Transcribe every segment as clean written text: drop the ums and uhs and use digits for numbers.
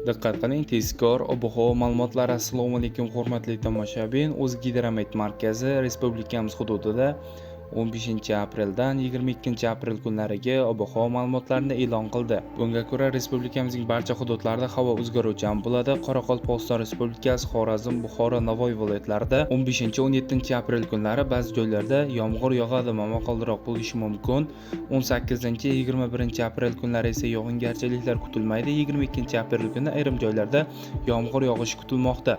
Diqqat qiling, tezkor ob-havo ma'lumotlari. Assalomu alaykum, hurmatli tomoshabin. O'zgidromet markazi respublikamiz hududida 15-apreldan 22-aprel kunlariga ob-havo ma'lumotlarini e'lon qildi. Bunga ko'ra, respublikamizning barcha hududlarida havo o'zgaruvchan bo'ladi. Qoraqalpog'iston Respublikasi, Xorazm, Buxoro, Navoiy viloyatlarida 15-17-aprel kunlari ba'zi joylarda yomg'ir yog'adi, momaqaldiroq bo'lishi mumkin. 18-21-aprel kunlari esa yog'ingarchiliklar kutilmaydi. 22-aprel kuni ayrim joylarda yomg'ir yog'ishi kutilmoqda.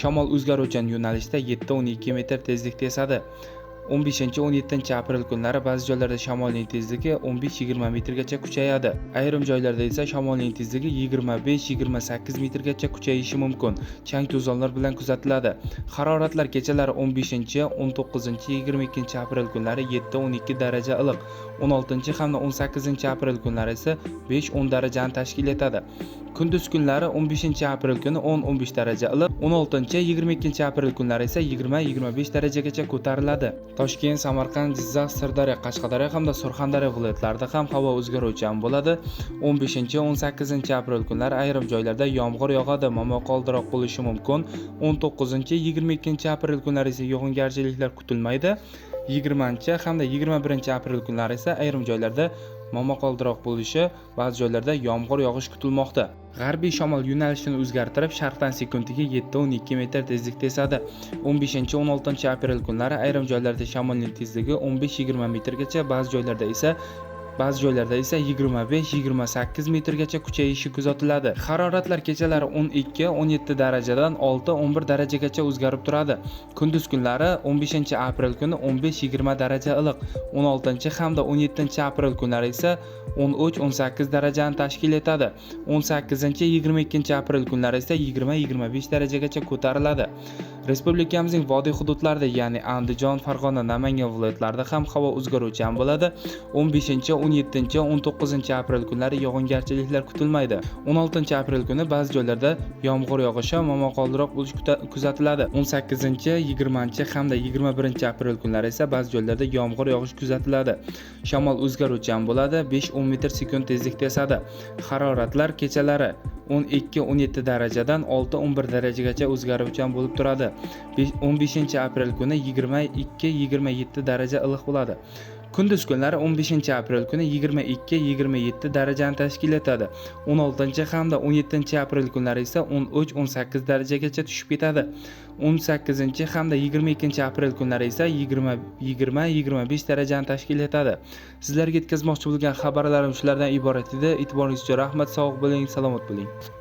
Shamol o'zgaruvchan yo'nalishda 7-12 metr tezlikda esadi. 15-17-aprel kunlari ba'zi joylarda shamolning tezligi 15-20 metrgacha kuchayadi. Ayrim joylarda esa shamolning tezligi 25-28 metrgacha kuchayishi mumkin. Chang to'zonlar bilan kuzatiladi. Haroratlar kechalari 15, 19, 22 aprel kunlari 7-12 daraja iliq, 16 hamda 18 aprel kunlari esa 5-10 darajani tashkil etadi. Kunduz kunlari 15 aprel kuni 10-15 daraja iliq, 16, 22 aprel kunlari esa 20-25 darajagacha ko'tariladi. Toshkent, Samarqand, Jizzax, Sirdaryo, Qashqadaryo hamda Surxondaryo viloyatlarida ham havo o'zgaruvchan bo'ladi. 15-18 aprel kunlari ayrim joylarda yomg'ir yog'adi, momaqaldiroq bo'lishi mumkin. 19-22 aprel kunlari esa yog'ingarchiliklar kutilmaydi. 20 hamda 21 aprel kunlari esa ayrim joylarda momaqaldiroq bo'lishi, ba'zi joylarda yomg'ir yog'ishi kutilmoqda. G'arbiy shamol yo'nalishini o'zgartirib, sharqdan sekundiga 7-12 metr tezlikda esadi. 15-16 aprel kunlari ayrim joylarda shamolning tezligi 15-20 metrgacha, ba'zi joylarda esa 25-28 metrgacha kuchayishi kuzatiladi. Haroratlar kechalari 12-17 darajadan 6-11 darajagacha o'zgarib turadi. Kunduz kunlari 15 aprel kuni 15-20 daraja iliq, 16 hamda 17 aprel kunlari esa 13-18 darajani tashkil etadi. 18-22 aprel kunlari esa 20-25 darajagacha ko'tariladi. Respublikamizning vodiy hududlarida, ya'ni Andijon, Farg'ona, Namangan viloyatlarida ham havo o'zgaruvchan bo'ladi. 15, 17, 19 aprel kunlari yog'ingarchiliklar kutilmaydi. 16 aprel kuni ba'zi joylarda yomg'ir yog'ishi, momaqaldiroq bo'lishi kuzatiladi. 18, 20 hamda 21 aprel kunlari esa ba'zi joylarda yomg'ir yog'ishi kuzatiladi. Shamol o'zgaruvchan bo'ladi, 5-10 metr sekund tezlikda esadi. Haroratlar kechalari 12-17 darajadan 6-11 darajagacha o'zgaruvchan bo'lib turadi. 15 aprel kuni 22-27 daraja iliq bo'ladi. Kunduz kunlari 15 aprel kuni 22-27 darajani tashkil etadi. 16 hamda 17 aprel kunlari esa 13-18 darajagacha tushib ketadi. 18 hamda 22 aprel kunlari esa 20-25 darajani tashkil etadi. Sizlarga yetkazmoqchi bo'lgan xabarlarim shulardan iborat edi. E'tiboringiz uchun rahmat, sog' bo'ling, salomat bo'ling.